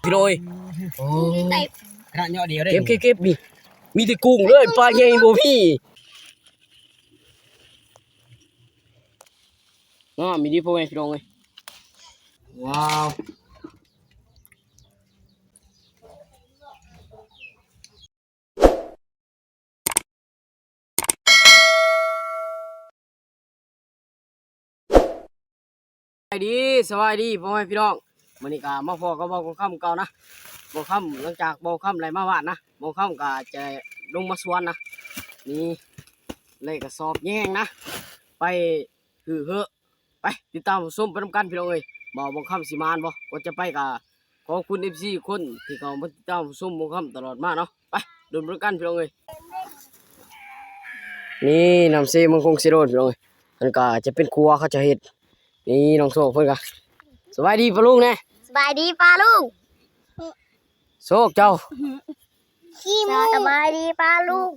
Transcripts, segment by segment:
ພີ່ນ້ອງເອີຍ. ໂອ້ຍ ຂະໜາດເຍາະດຽວເດ້ ເກັບໆໆ ນີ້ ມີແຕ່ກຸ້ງເລີຍ ປາໃຫຍ່ບໍ່ມີ. ງາມອີ່ຫຼີພໍ່ແມ່ພີ່ນ້ອງເອີຍ. ວ້າວ. ສະບາຍດີ ສະບາຍດີພໍ່ແມ່ພີ່ນ້ອງ. ມື້ນີ້ກໍມາພໍ້ກັບບ່າວຄອງຄຳເກົ່ານະ. ບ່າວຄອງຄຳ ຫຼັງຈາກບ່າວຄອງຄຳໄດ້ມາບ້ານນະ ບ່າວຄອງຄຳກໍຈະລົງມາສວນນະ. ນີ້ ໄດ້ກະສອບແຍງນະ ໄປ ຮືເຫີ້. ໄປຕິດຕາມຮັບຊົມໄປນຳກັນພີ່ນ້ອງເອີຍ ວ່າບ່າວຄອງຄຳຊິມານບໍ່. ກ່ອນຈະໄປກໍຂອບຄຸນເອັຟຊີທຸກຄົນທີ່ເຂົ້າມາຕິດຕາມຮັບຊົມບ່າວຄອງຄຳຕະຫຼອດມາເນາະ. ໄປ ເບິ່ງນຳກັນພີ່ນ້ອງເອີຍ. ນີ້ນ້ຳເຊເມືອງຄົງເຊໂດນພີ່ນ້ອງເອີຍ. ມັນກໍຈະເປັນຄົວເຂົາເຈົ້າເຮັດ. ນີ້ນ້ອງໂຊກເພິ່ນກໍ ສະບາຍດີປ້າລຸງແດ່. ສະບາຍດີປ້າລຸງ. ໂຊກເຈົ້າ ຂີ້ມູກ. ສະບາຍດີປ້າລຸງ.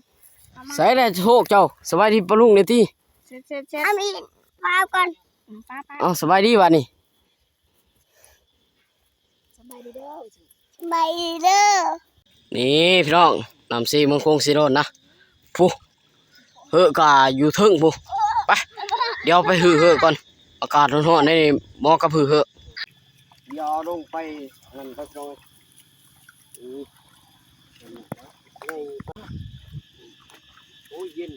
ໃສແຫຼະໂຊກເຈົ້າ ສະບາຍດີປ້າລຸງແດ່ຕິ. ເຊັດໆໆ ເອົາອີກ ປ້າກ່ອນ. ອືມ ປ້າໆ ເອົາ ສະບາຍດີບາດນີ້. ສະບາຍດີເດີ ສະບາຍດີເດີ. ນີ້ພີ່ນ້ອງ ນ້ຳເຊເມືອງຄົງເຊໂດນນະ. ພຸ້ນ ເຫີກະຢູ່ເທິງພຸ້ນ. ໄປ ດຽວໄປຮືເຫີກ່ອນ ອາກາດຮ້ອນໆ ນີ້ເໝາະກັບຮືເຫີ. ດຽວລົງໄປນັ້ນກໍ ອືມ ໂອ້ຍ ເຢັນ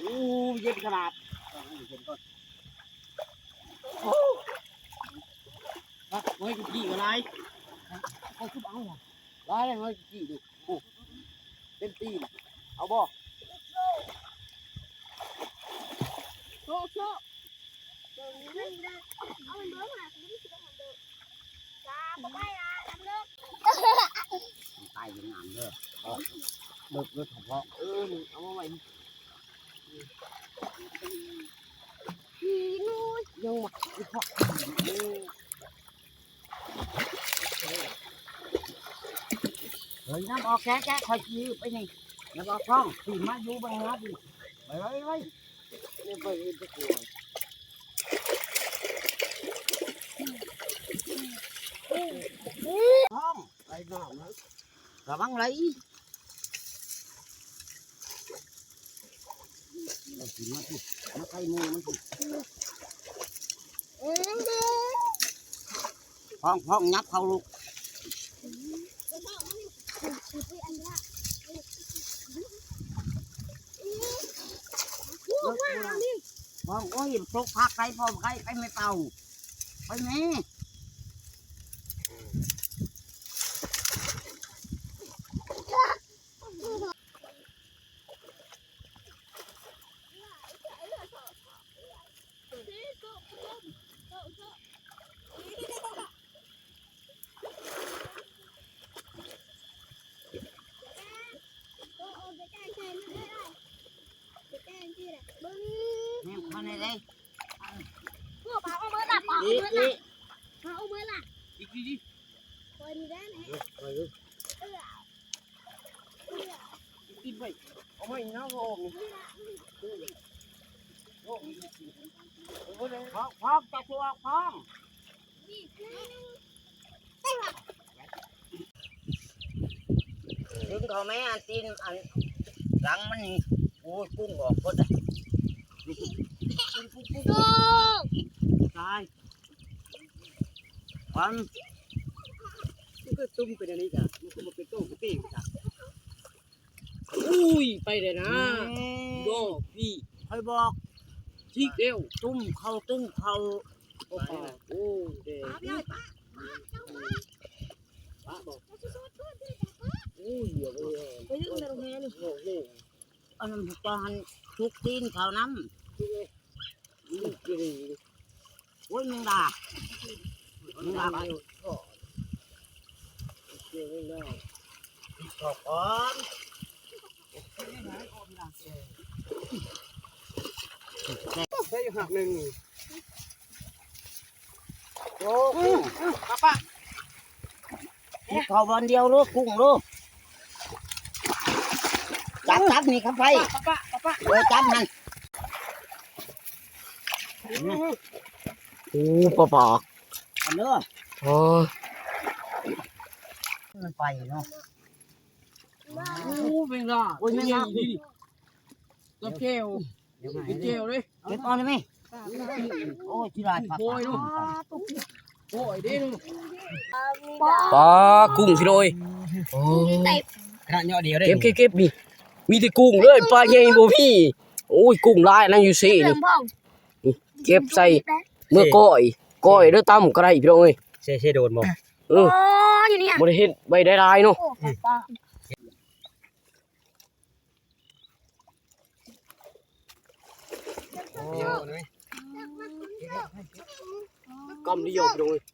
ໂອ້ ເຢັນຂະໜາດ. ໂອ້ ເຮີ້ຍ ຂີ້ກໍຫຼາຍ ເຂົາຄືບໍ່ເອົາ ຫຼາຍເຮີ້ຍ ຂີ້ນີ້. ໂອ້ ເຕັມຕີນ ເອົາບໍ່? ໂຊະ ໂຊະ ຕາຍຢ່າງງາມເດີ ເອີ ເລິກ ເລິກ ເອີ ເອົາມາໄວ້. ຂີ້ໜູ ຍັງມາ ເຮີ້ຍ ນ້ຳອອກ ແກະ ແກະ ຂ້ອຍຊິໄປນີ້ ນ້ຳອອກ ທ້ອງ ຊິມາຢູ່ເບິ່ງເຮືອ ໄປ ໄປ ໄປ. ໄປນອກນະ ລະວັງໄຫຼ. ເອົາ ມາຊິ ມາໃກ້ໝູ່ມັນຊິ. ພ້ອງ ພ້ອງ ຫຍັບເຂົ້າລູກ. ພ້ອງ ໂອ້ຍ ຕົກຜັກໃສ່ ພ້ອງ ໄປ ໄປແມ່ເປົ່າ ໄປແມ່. ແມ່ນເຂົ້າໃນໃດ? ພວກປາເອົາເໝິດລະ ປາເອົາເໝິດລະ ອີ ປາເອົາເໝິດລະ ອີ ອີ ອີ ຂ້ອຍນີ້ແຫຼະ ເອີ ເອີ ຕິດໄວ້ ເອົາໄວ້ນະ ບໍ່ອອກນີ້ ໂອ້ ພໍ້ມ ພໍ້ມ ຕາສວກ ພ້ອມ. ດຶງເຂົ້າແມ່ ອັນຕີນ ອັນຫຼັງມັນນີ້ ໂອ້ຍ ກຸ້ງອອກເບິດ ຕາຍ ຄວັນ ມັນຄືຕຸ້ມເປັນອັນນີ້ກະ ມັນຄືບໍ່ເປັນໂຕເປັນຕີກະ. ອຸ້ຍ ໄປແລ້ວນະ ອືມ ບໍ່ ພີ່ ຂ້ອຍບອກ ທີກແລ້ວ ຕຸ້ມເຂົ້າ ຕຸ້ມເຂົ້າ ໂອ້ ປາ ໂອ້ ແດງ ປາ ປາ ປາ ປາ ປາ ປາ ບໍ່ ໂອ້ຍ ໂອ້ຍ ໄປດຶງແລ້ວແມ່ນີ້ ໂອ້ໂຫ ອັນນັ້ນກໍຫັ້ນ ທຸກຕີນເຂົ້ານຳ ໂອ້ຍ ແມງດາ ແມງດາ ເອົາ ເອົາກ່ອນ ໄດ້ຢູ່ຫາກໜຶ່ງ ໂອ້ ປະ ປະ ກິນເຂົ້າບ່ອນດຽວໂລດ ກຸ້ງໂລດ ຈັບ ຈັບນີ້ ຄຳໄຟ ປະ ປະ ປະ ເອີ ຈັບຫັ້ນ ໂອ້ ປາປາກ ອັນເດີ ໂອ້ ມັນໄປເນາະ. ໂອ້ ແມງດາ ໂອ້ຍ ແມງດາ ນີ້ ນີ້ ກັບແຈ່ວ ເປັນແຈ່ວເດ້. ເກັບເອົາໄດ້ໄໝ? ໂອ້ຍ ທີ່ລາຍ ໂອ້ຍ ໂອ້ຍເດ້. ປາ ກຸ້ງພີ່ນ້ອງເອີຍ. ໂອ້ ຂະໜາດເຍາະດຽວເດ້. ເກັບ ເກັບ ເກັບ ນີ້ ມີແຕ່ກຸ້ງເລີຍ ປາໃຫຍ່ບໍ່ມີ. ໂອ້ຍ ກຸ້ງຫຼາຍນະ ຢູ່ເຊນີ້. ເກັບໃສ່ເມືອກ້ອຍ ກ້ອຍເດີ ຕຳກໍໄດ້ພີ່ນ້ອງເອີຍ. ເຊ ເຊໂດນບໍ່? ເອີ ບໍ່ໄດ້ເຮັດໄວ້ໄດ້ຫຼາຍເນາະ. ກຳດຽວພີ່ນ້ອງເອີຍ.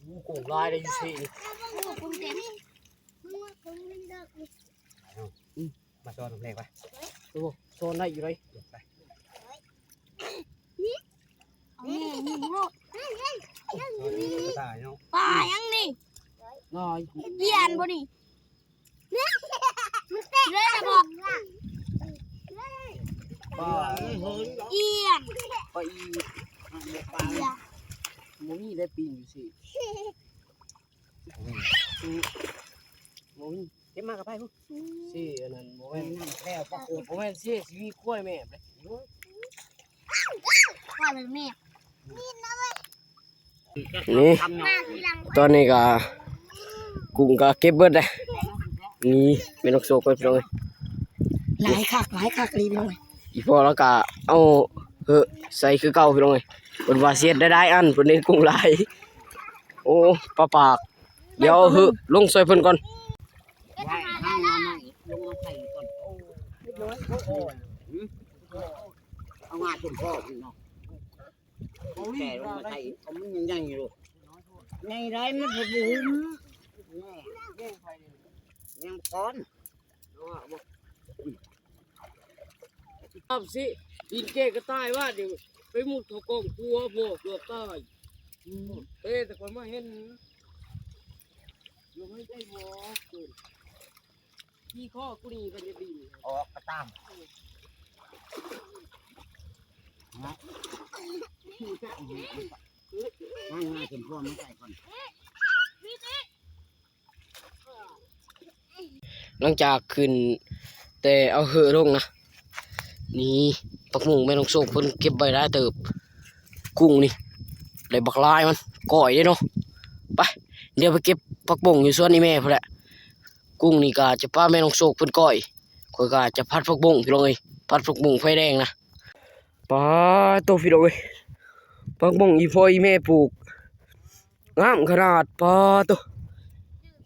ໂອ້ ກຸ້ງຫຼາຍເດ້ຢູ່ເຊນີ້. ມາຊ້ອນແລກໄປ. ໂອ້ ຊ້ອນໄດ້ຢູ່ເດ້. ໄປ ນີ້ ນີ້ໂລດ. ປາຫຍັງນີ້? ນ້ອຍ ຢ້ານບໍ່ນີ້? ມັນເຕະເລີຍນະບໍ່? ປາ ອີ່ຫຍັງ? ປາອີ່ ປາອີ່ ບໍ່ມີໄດ້ປີນຢູ່ຊິ. ບໍ່ມີ ເກັບມາກັບໄປພຸ້ນ. ຊິອັນນັ້ນບໍ່ແມ່ນ ແລ້ວປາໂກດ ບໍ່ແມ່ນຊິ ຊິມີຄວາຍແມ່ເດ້. ຄວາຍແມ່ ນີ້ ຕອນນີ້ກະກຸ້ງກະເກັບເບິດແລ້ວ. ນີ້ແມ່ນ້ອງໂຊກເພິ່ນພີ່ນ້ອງເອີຍ. ຫຼາຍຄັກ ຫຼາຍຄັກອີ່ຫຼີພີ່ນ້ອງເອີຍ. ອີ່ພໍ່ລາວກະເອົາເຫີໃສ່ຄືເກົ່າພີ່ນ້ອງເອີຍ. ເພິ່ນວ່າຊິເຮັດໄດ້ຫຼາຍອັນ ເພິ່ນເຫັນກຸ້ງຫຼາຍ. ໂອ້ ປາປາກ. ດຽວເຫີລົງຊ່ວຍເພິ່ນກ່ອນ. ເອົາມາຈົນພໍພີ່ນ້ອງ. ແຕ່ລົງມາໃສ່ ເອົາ ມັນຍັງໃຫຍ່ຢູ່ ໃຫຍ່ໄດ້ ມັນບໍ່ຫຸ້ມ ຍັງກ່ອນ. ຕຳຊິ ດິນແກ້ກະຕ່າຍວ່າ ດຽວໄປມຸດເຂົ້າກ້ອງຄົວ ພໍ່ເກືອບຕາຍ. ເອີ ແຕ່ກ່ອນມາເຫັນ ຢູ່ໃນໃຈບໍ່ເກີນ. ທີ່ຂໍ້ກູນີ້ກໍຈະດີ ອອກກະຕາມນະ. ມາ ມາ ເປັນພວກມາໃສ່ກ່ອນ. ຫຼັງຈາກຂຶ້ນແຕ່ເອົາເຫີລົງນະ ນີ້ ຜັກບຸ້ງແມ່ນ້ອງໂຊກເພິ່ນເກັບໄວ້ຫຼາຍເຕີບ. ກຸ້ງນີ້ໄດ້ບັກຫຼາຍ ມັນກ້ອຍເດ້ເນາະ. ໄປ ດຽວໄປເກັບຜັກບົ້ງຢູ່ສວນອີ່ແມ່ພຸ້ນແຫຼະ. ກຸ້ງນີ້ກະຈະປະແມ່ນ້ອງໂຊກເພິ່ນກ້ອຍ ຂ້ອຍກະຈະຜັດຜັກບົ້ງພີ່ນ້ອງເອີຍ ຜັດຜັກບົ້ງໄຟແດງນະ. ປາໂຕ ພີ່ນ້ອງເອີຍ ຜັກບົ້ງອີ່ພໍ່ອີ່ແມ່ປູກ ງາມຂະໜາດ. ປາໂຕ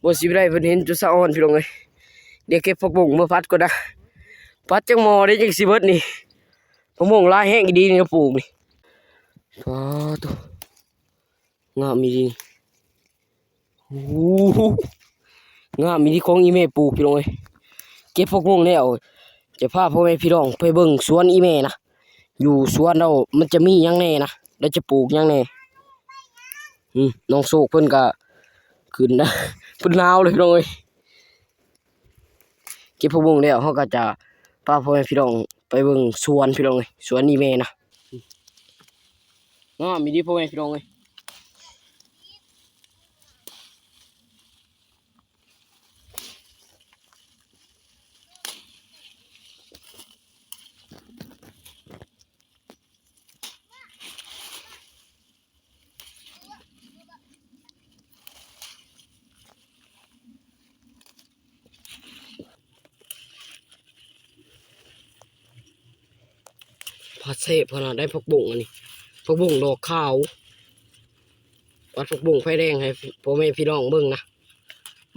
ບໍ່ຊິໄດ້ເພິ່ນເຫັນຈຸດສະອອນພີ່ນ້ອງເອີຍ. ດຽວເກັບຜັກບົ້ງມາຜັດກ່ອນນະ ຜັດຈັກໝໍ້ເດ້ຈັ່ງຊິເບິດນີ້. ຜັກບົ້ງຫຼາຍແຮງອີ່ດີນີ້ ປູກນີ້. ປາໂຕ ງາມອີ່ຫຼີ. ໂອ້ ງາມອີ່ຫຼີ ຂອງອີ່ແມ່ປູກພີ່ນ້ອງເອີຍ. ເກັບຜັກບົ້ງແລ້ວ ຈະພາພໍ່ແມ່ພີ່ນ້ອງໄປເບິ່ງສວນອີ່ແມ່ນະ. ຢູ່ສວນລາວມັນຈະມີຫຍັງແດ່ນະ ລາວຈະປູກຫຍັງແດ່. ອືມ ນ້ອງໂຊກເພິ່ນກະຂຶ້ນນະ ເພິ່ນໜາວເລີຍພີ່ນ້ອງເອີຍ. ເກັບຜັກບົ້ງແລ້ວ ເຮົາກໍຈະພາພໍ່ແມ່ພີ່ນ້ອງໄປເບິ່ງສວນພີ່ນ້ອງເອີຍ ສວນອີ່ແມ່ນະ. ງາມອີ່ຫຼີພໍ່ແມ່ພີ່ນ້ອງເອີຍ. ຜັດແຊບຂະໜາດໃດ ຜັກບົ້ງອັນນີ້ ຜັກບົ້ງດອກຂາວ. ຜັດຜັກບົ້ງໄຟແດງໃຫ້ພໍ່ແມ່ພີ່ນ້ອງເບິ່ງນະ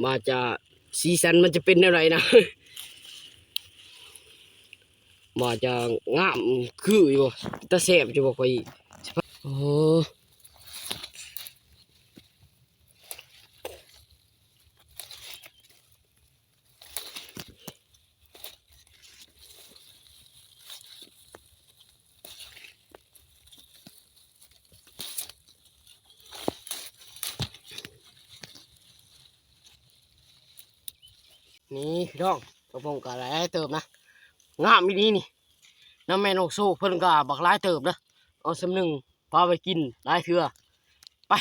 ວ່າຈະ ສີສັນມັນຈະເປັນແນວໃດນະ. ວ່າຈະງາມຄືຢູ່ບໍ່ ຕາແຊບຢູ່ບໍ່ ຂ້ອຍ ໂອ້ ນີ້ພີ່ນ້ອງ ຜັກບົ້ງກໍຫຼາຍເຕີບນະ ງາມອີ່ຫຼີນີ້. ນຳແມ່ນ້ອງໂຊກເພິ່ນກໍບັກຫຼາຍເຕີບເດີ. ເອົາສ່ຳໜຶ່ງ ພາໄປກິນຫຼາຍເທື່ອ. ໄປ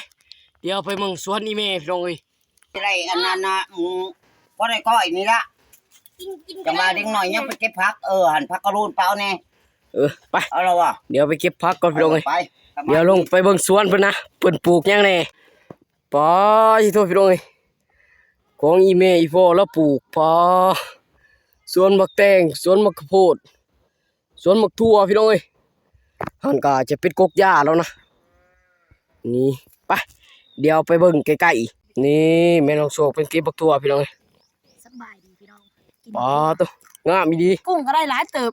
ດຽວໄປເບິ່ງສວນອີ່ແມ່ພີ່ນ້ອງເອີຍ. ໄດ້ອັນນັ້ນນະ ໝູພໍໄດ້ກ້ອຍນີ້ລະ. ຈັ່ງວ່າເດັກນ້ອຍຍັງໄປເກັບຜັກ. ເອີ ຫັ້ນ ຜັກກະໂລນເອົາແດ່. ເອີ ໄປ ເອົາລະວະ. ດຽວໄປເກັບຜັກກ່ອນພີ່ນ້ອງເອີຍ. ໄປ ດຽວລົງໄປເບິ່ງສວນເພິ່ນນະ ເພິ່ນປູກຫຍັງແດ່. ປາດໂທ້ພີ່ນ້ອງເອີຍ ຂອງອີ່ແມ່ອີ່ພໍ່ລາວປູກ. ປາ ສວນໝາກແຕງ ສວນໝາກກະໂພດ ສວນໝາກຖົ່ວພີ່ນ້ອງເອີຍ. ຫັ້ນກະຈະເປັນກົກຢາແລ້ວນະ. ນີ້ ໄປ ດຽວໄປເບິ່ງໃກ້ໆ. ນີ້ແມ່ນ້ອງໂຊກເພິ່ນເກັບໝາກຖົ່ວພີ່ນ້ອງເອີຍ. ສະບາຍດີພີ່ນ້ອງ. ປາດໂທ້ ງາມອີ່ຫຼີ. ກຸ້ງກໍໄດ້ຫຼາຍເຕີບ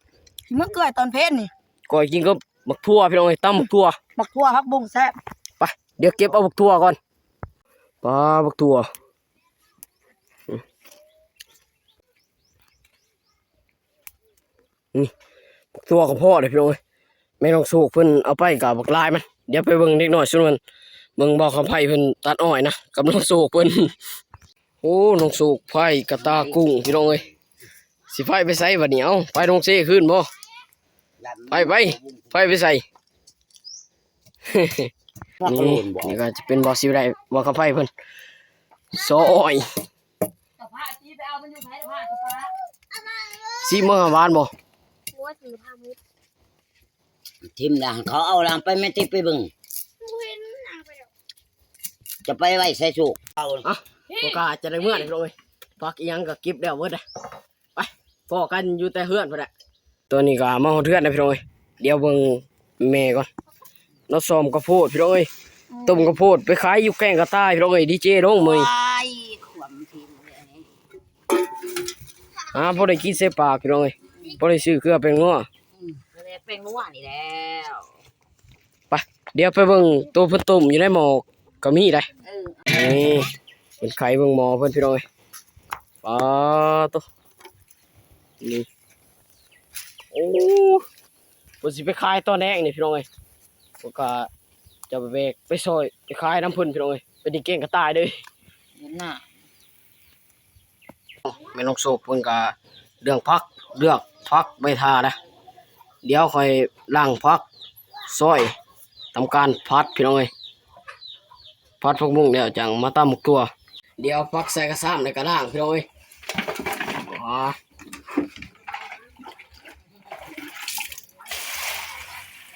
ຊິມາກ້ອຍຕອນເພນນີ້. ກ້ອຍກິນກັບໝາກຖົ່ວພີ່ນ້ອງເອີຍ ຕຳໝາກຖົ່ວ. ໝາກຖົ່ວ ຜັກບຸ້ງແຊບ. ໄປ ດຽວເກັບເອົາໝາກຖົ່ວກ່ອນ. ປາ ໝາກຖົ່ວ. ນີ້ ໝາກຖົ່ວກໍພໍເດ້ພີ່ນ້ອງເອີຍ. ແມ່ນ້ອງໂຊກເພິ່ນເອົາໄປກໍບັກຫຼາຍມັນ. ດຽວໄປເບິ່ງເດັກນ້ອຍຊຸມນັ້ນ ເບິ່ງບ່າວຄຳໄພເພິ່ນຕັດອ້ອຍນະ ກັບນ້ອງໂຊກເພິ່ນ. ໂອ້ ນ້ອງໂຊກໄຟກະຕາກຸ້ງພີ່ນ້ອງເອີຍ. ຊິໄຟໄປໃສບັດນີ້? ເອົ້າ ໄຟນ້ອງເຊຄືນບໍ່? ໄຟໄປ ໄຟໄປໃສ? ນີ້ ນີ້ກໍຈະເປັນບ່າວສີວິໄລ ບ່າວຄຳໄພເພິ່ນຊອຍ. ຊີມເບິ່ງຫວານບໍ່? ໂອ້ຍ ຊິພາມື້ ທີມລະ ເຂົາເອົາລະ ໄປແມ່ຕິ ໄປເບິ່ງ ບໍ່ເຫັນນາງໄປແລ້ວ. ຈະໄປໄວ້ໃສໂຊກ? ເອົາ ອ່ະ ພວກຂ້າຈະໄດ້ເມືອແລ້ວພີ່ນ້ອງເອີຍ. ຜັກອີ່ຫຍັງກໍເກັບແລ້ວເບິດ. ໄປ ພໍ້ກັນຢູ່ແຕ່ເຮືອນພຸ້ນແຫຼະ. ຕອນນີ້ກໍມາຮອດເຮືອນແລ້ວພີ່ນ້ອງເອີຍ. ດຽວເບິ່ງແມ່ກ່ອນ ລາວຊອມກະໂພດພີ່ນ້ອງເອີຍ. ອືມ ຕົ້ມກະໂພດໄປຂາຍຢູ່ແກ້ງກະຕ່າຍພີ່ນ້ອງເອີຍ. ດີເຈລົງມື້ນີ້ ວ້າຍ ຂວາມທີມເລີຍ. ຫາພໍໄດ້ກິນໃສ່ປາກພີ່ນ້ອງເອີຍ ພໍໄດ້ຊື້ເກືອແປ້ງນົວ. ອືມ ເກືອແປ້ງນົວນີ້ແລ້ວ. ໄປ ດຽວໄປເບິ່ງໂຕເພິ່ນຕົ້ມຢູ່ໃນໝໍ້ກໍມີໄດ໋. ເອີ ນີ້ເພິ່ນໄຂເບິ່ງໝໍ້ເພິ່ນພີ່ນ້ອງເອີຍ. ປາໂຕ ນີ້ ໂອ້ ເພິ່ນຊິໄປຂາຍຕອນແລງນີ້ພີ່ນ້ອງເອີຍ. ພວກຂ້າຈະໄປແບກໄປຊອຍໄປຂາຍນຳເພິ່ນພີ່ນ້ອງເອີຍ. ໄປດິນແກ້ງກະຕ່າຍເດີ້. ເຫັນໜ້າ ແມ່ນ້ອງໂຊກເພິ່ນກະເລືອກຜັກ ເລືອກຜັກໄວ້ຖ້ານະ. ດຽວຂ້ອຍລ້າງຜັກ ຊອຍ ທຳການຜັດພີ່ນ້ອງເອີຍ. ຜັດຜັກບຸ້ງແລ້ວຈັ່ງມາຕຳໝາກຖົ່ວ. ດຽວເອົາຜັກໃສ່ກະຊາມແລ້ວກະລ້າງພີ່ນ້ອງເອີຍ.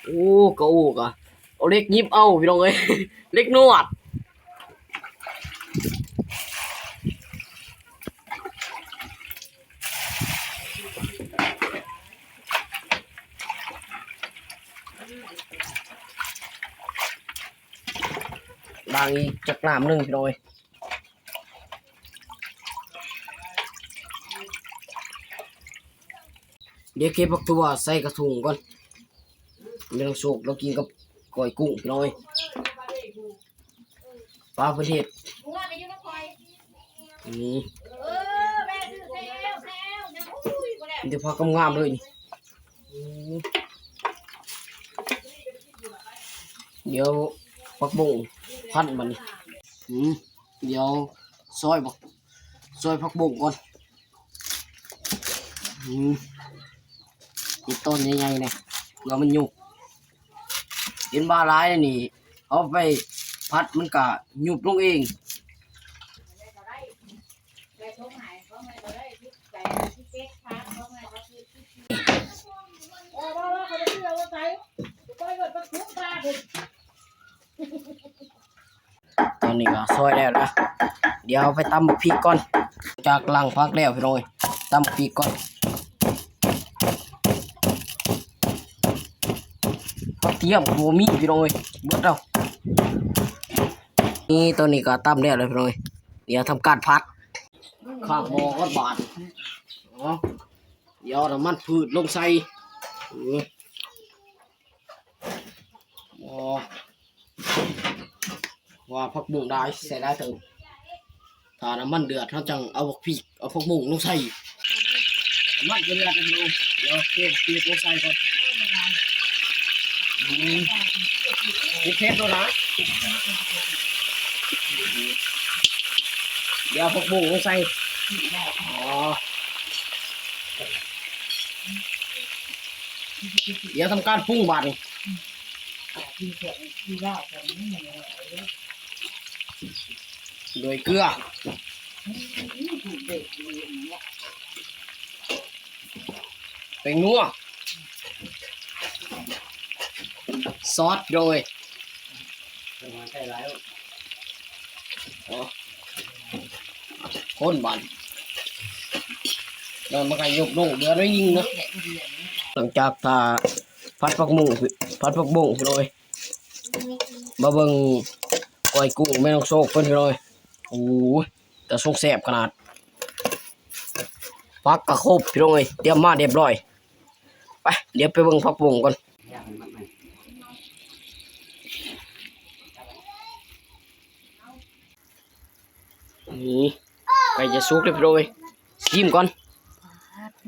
ໂອ້ ກະໂອ້ກະ ເອົາເຫຼັກຫຍິບເອົາພີ່ນ້ອງເອີຍ ເຫຼັກນວດ. ລ້າງອີກຈັກນ້ຳໜຶ່ງພີ່ນ້ອງເອີຍ. ດຽວເກັບໝາກຖົ່ວໃສ່ກະຖົງກ່ອນ. ແມ່ນ້ອງໂຊກລາວກິນກັບກ້ອຍກຸ້ງພີ່ນ້ອງເອີຍ. ປາເພິ່ນເຮັດ ອືມ ມີແຕ່ຜັກງາມໆເລີຍນີ້. ອືມ ດຽວຜັກບົ້ງພັນບັດນີ້. ອືມ ດຽວຊອຍບັກ ຊອຍຜັກບົ້ງກ່ອນ. ອືມ ເຮັດຕອນໃຫຍ່ໆແດ່ ເພື່ອມັນຫຍຸບ. ເຫັນວ່າຫຼາຍແລ້ວນີ້ ເອົາໄປຜັດມັນກະຫຍຸບລົງເອງ. ຕອນນີ້ກໍຊອຍແລ້ວນະ ດຽວໄປຕຳບັກພິກກ່ອນ. ຈາກລ້າງຜັກແລ້ວພີ່ນ້ອງເອີຍ ຕຳບັກພິກກ່ອນ. ກະຕຽມບໍ່ມີພີ່ນ້ອງເອີຍ ເບິດແລ້ວ. ນີ້ຕອນນີ້ກໍຕຳແລ້ວແລ້ວພີ່ນ້ອງເອີຍ ດຽວທຳການຜັດ. ຂ້າງໝໍ້ກ່ອນບາດ ເອົາ ດຽວເອົານ້ຳມັນພືດລົງໃສ່. ອໍ ວ່າຜັກບຸ້ງຫຼາຍ ໃສ່ຫຼາຍເຕີບ. ຖ້ານ້ຳມັນເດືອດ ເຮົາຈັ່ງເອົາບັກພິກ ເອົາຜັກບຸ້ງລົງໃສ່. ນ້ຳມັນກໍເດືອດແລ້ວພີ່ນ້ອງ ດຽວເທບັກພິກລົງໃສ່ກ່ອນ. ອືມ ເຜັດໆໂລດນະ. ດຽວເອົາຜັກບຸ້ງລົງໃສ່. ອໍ ດຽວທຳການປຸງບາດນີ້. ໂດຍເກືອ ແປ້ງນົວ ຊອດ ໂດຍ ຄົນບາດນີ້ ແລ້ວມັນກະຍົກລົງເຫຼືອໜ້ອຍໜຶ່ງເນາະ. ຫຼັງຈາກຖ້າຜັດຜັກບົ້ງ ຜັດຜັກບົ້ງ ພີ່ນ້ອງເອີຍ ມາເບິ່ງກ້ອຍກຸ້ງແມ່ນ້ອງໂຊກເພິ່ນ ພີ່ນ້ອງເອີຍ. ໂອ້ຍ ແຕ່ຊົງແຊບຂະໜາດ ຜັກກະຄົບ ພີ່ນ້ອງເອີຍ ຕຽມມາຮຽບຮ້ອຍ. ໄປ ດຽວໄປເບິ່ງຜັກບົ້ງກ່ອນ. ນີ້ ໃກ້ຈະສຸກແລ້ວພີ່ນ້ອງເອີຍ ຊີມກ່ອນ.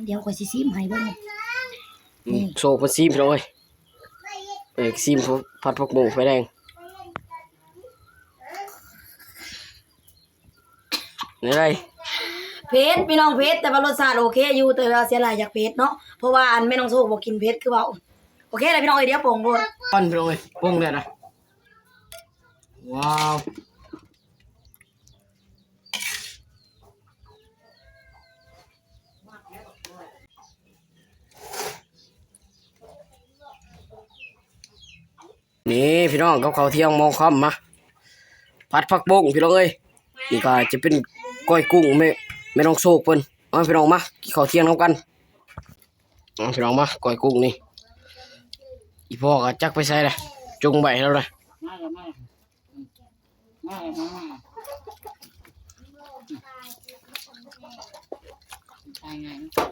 ດຽວຂ້ອຍຊິຊີມໃຫ້ເບິ່ງ. ອືມ ນີ້ ໂຊກເພິ່ນຊີມພີ່ນ້ອງເອີຍ. ເອີ ຊີມຜັດຜັກບົ້ງໄຟແດງ ແນວໃດ? ເຜັດພີ່ນ້ອງ ເຜັດ ແຕ່ວ່າລົດຊາດໂອເຄຢູ່ ແຕ່ວ່າເສຍຫຼາຍຢາກເຜັດເນາະ ເພາະວ່າອັນແມ່ນ້ອງໂຊກບໍ່ກິນເຜັດຄືເວົ້າ. ໂອເຄແລ້ວພີ່ນ້ອງເອີຍ ດຽວປົງໂລດ ກ່ອນພີ່ນ້ອງເອີຍ ປົງແລ້ວນະ. ວ້າວ ນີ້ພີ່ນ້ອງ ກັບເຂົ້າທ່ຽງໝໍຄຳ ມາ ຜັດຜັກບົ້ງພີ່ນ້ອງເອີຍ. ນີ້ກະຈະເປັນກ້ອຍກຸ້ງແມ່ ແມ່ນ້ອງໂຊກເພິ່ນ. ເອົາພີ່ນ້ອງ ມາກິນເຂົ້າທ່ຽງນຳກັນ. ເອົາພີ່ນ້ອງ ມາ ກ້ອຍກຸ້ງນີ້ ອີ່ພໍ່ກະຈັກໄປໃສລະ ຈົ່ງໄວ້ໃຫ້ລາວລະ. ມາລະ ມາລະ ມາລະ ມາ ມາ ຕາຍງ່າຍເນາະ.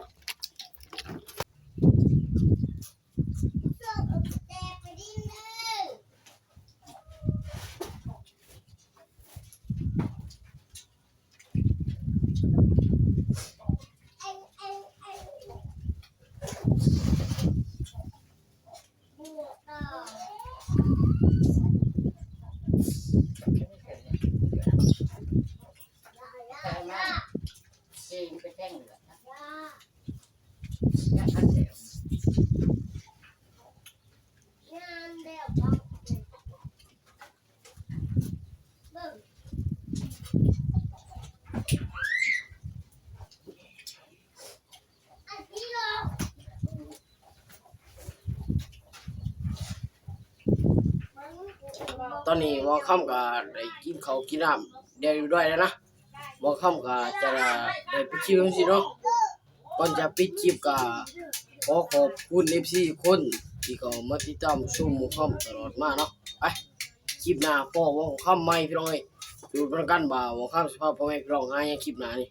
ຕອນນີ້ໝໍຄຳກະໄດ້ກິນເຂົ້າກິນນ້ຳໄດ້ຮຽບຮ້ອຍແລ້ວນະ. ໝໍຄຳກະຈະໄດ້ປິດຄລິບຈັ່ງຊີ້ເນາະ. ກ່ອນຈະປິດຄລິບກະຂໍຂອບຄຸນເອັຟຊີທຸກຄົນທີ່ເຂົ້າມາຕິດຕາມຊົມໝໍຄຳຕະຫຼອດມາເນາະ. ໄປ ຄລິບໜ້າພໍ້ໝໍຄຳໃໝ່ພີ່ນ້ອງເອີຍ. ໄປລຸ້ນນຳກັນວ່າໝໍຄຳຊິພາພໍ່ແມ່ພີ່ນ້ອງຫາຫຍັງຄລິບໜ້ານີ້.